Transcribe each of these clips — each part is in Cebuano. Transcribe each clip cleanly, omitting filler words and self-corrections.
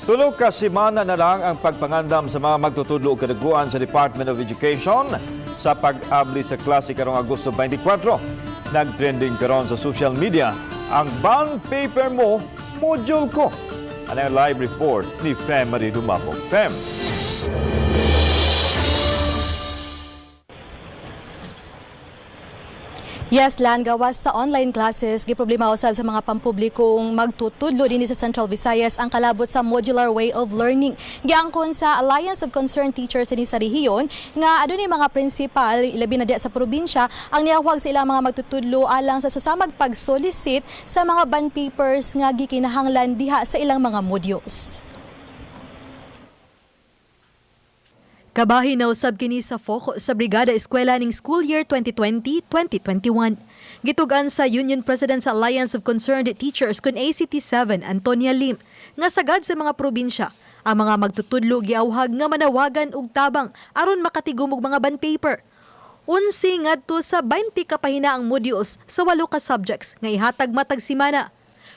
3 ka semana na lang ang pagpangandam sa mga magtutudlo og kadaguan sa Department of Education sa pag-abli sa klase karong Agosto 24. Nag-trending karon sa social media ang "Bond paper mo, module ko." Ano ang live report ni Fem Marie Dumabog? Fem. Yes, Lan, gawas sa online classes, giproblema usab sa mga pampublikong magtutudlo dinhi sa Central Visayas ang kalabot sa modular way of learning. Giangkon sa Alliance of Concerned Teachers dinhi sa rehiyon nga adunay mga principal, ilabi na diya sa probinsya, ang niawhag sa ilang mga magtutudlo alang sa susamag pag-solicit sa mga bond papers nga gikinahanglan diha sa ilang mga modules. Kabahin na usab kini sa focus sa Brigada Eskwela ning school year 2020-2021. Gitug-an sa Union President sa Alliance of Concerned Teachers kun ACT7 Antonia Lim nga sagad sa mga probinsya ang mga magtutudlo giawhag nga manawagan og tabang aron makatigom og mga bond paper. 11 ngadto sa 20 ka pahina ang modules sa walo ka subjects nga ihatag matag simana.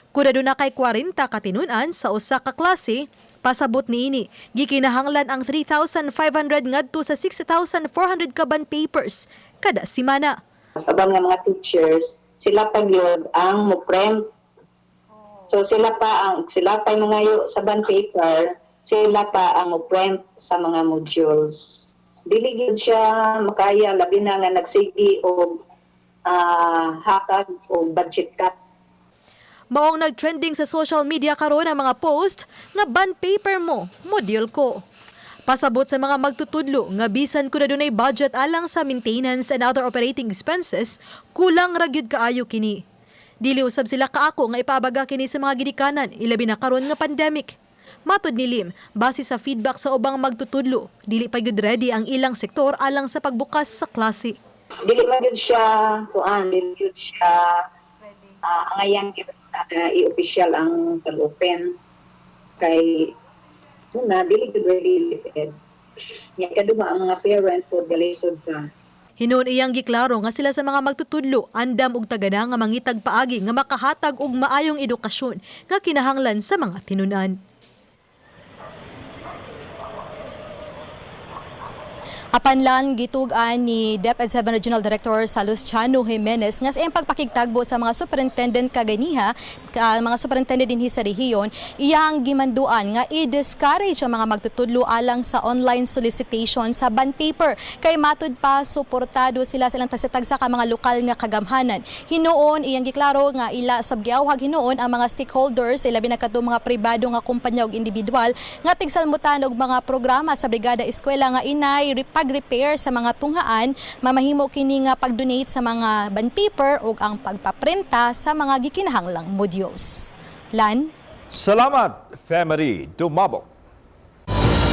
Kun aduna kay 40 katinun-an sa usa ka klase, pasabot niini, gikinahanglan ang 3,500 ngadto sa 6,400 ka bond papers kada simana. Sa ubang nga mga teachers, sila pa gyud ang mo-print. So sila pa yung mga sa bond paper, sila pa ang mo-print sa mga modules. Dili gyud siya makaya, labi na nga nagsigi og hatag og budget cut. Maong nag-trending sa social media karon ang mga post nga "Bond paper mo, module ko." Pasabot sa mga magtutudlo nga bisan kun adunay budget alang sa maintenance and other operating expenses, kulang ra gyud kaayo kini. Dili usab sila kaako nga ipaabaga kini sa mga ginikanan, ilabi na karon nga pandemic. Matod ni Lim, base sa feedback sa ubang magtutudlo, dili pa gyud ready ang ilang sektor alang sa pagbukas sa klase. Dili man gyud siya kuan, dili gyud siya angayan gyud i-official ang pag-open kay una dili gyud ready DepEd. Nya kaduma ang mga parent po galisod pa. Hinuon iyang giklaro nga sila sa mga magtutudlo andam og tagana nga mangitag paagi nga makahatag og maayong edukasyon nga kinahanglan sa mga tinun-an. Apan lang, gitug-an ni DepEd 7 Regional Director Salustiano Jimenez nga sa iyang pagpakigtagbo sa mga superintendent kaganiha, mga superintendent dinhi sa rehiyon, iyang gimanduan nga i-discourage ang mga magtutudlo alang sa online solicitation sa bond paper kay matud pa suportado sila sa ilang tagsa-tagsa ka mga lokal nga kagamhanan. Hinuon iyang giklaro nga ila sab giawhag hinuon ang mga stakeholders, ilabi na kadtong mga pribado nga kumpanya ug individual nga tigsalmutan og mga programa sa Brigada Eskwela nga inay pag-repair sa mga tunghaan, mamahimo kini nga pag-donate sa mga bond paper ug ang pagpaprinta sa mga gikinahanglang modules. Lan? Salamat, Femery Dumabok.